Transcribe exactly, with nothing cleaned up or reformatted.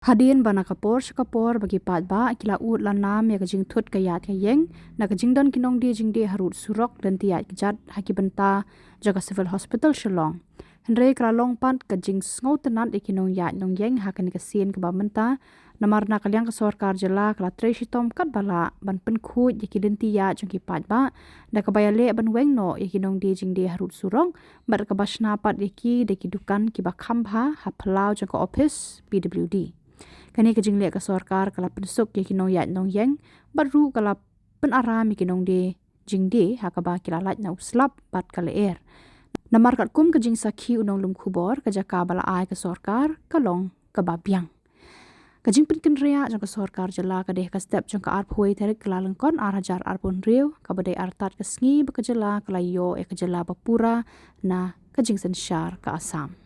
Hadien ba na ka por sha ka por ba ki paidbah ki la ud la nam ïa ka jingthut ka ïaid ka ïeng na ka jingdon ki nongdie jingdie harud surok lynti ïaid kjat ha ki bynta jong ka Civil Hospital Shillong. Hynrei ka la long pat ka jingsngewtynnad ïa ki nongïaid nongïeng ha kane ka sien kaba mynta, namar na ka liang ka sorkar jylla ka la trei shitom katba lah ban pynkhuid ïa ki lynti ïaid jong ki paidbah da kaba ïaleh ban weng noh ïa ki nongdie jingdie harud surok, bad kaba shna pat ïa ki da ki dukan kiba kham bha ha phyllaw jong ka ophis P W D. Kane ka jingleh ka sorkar ka la pynsuk ïa ki nongïaid nongïeng, bad ruh ka la pynaram ïa ki nongdie jingdie ha kaba ki la lait na u slap bad ka lyer. Namar katkum ka jingsakhi u nonglum khubor, ka jaka ba la ai ka sorkar ka long kaba biang. Ka jingpynkynriah jong ka sorkar jylla ka dei ha ka step jong ka arphew tarik Kyllalyngkot ar hajar arphew hynriew, kaba dei artat ka sngi ba ka jylla ka la ïoh ïa ka jylla ba pura na ka jingsynshar ka Assam.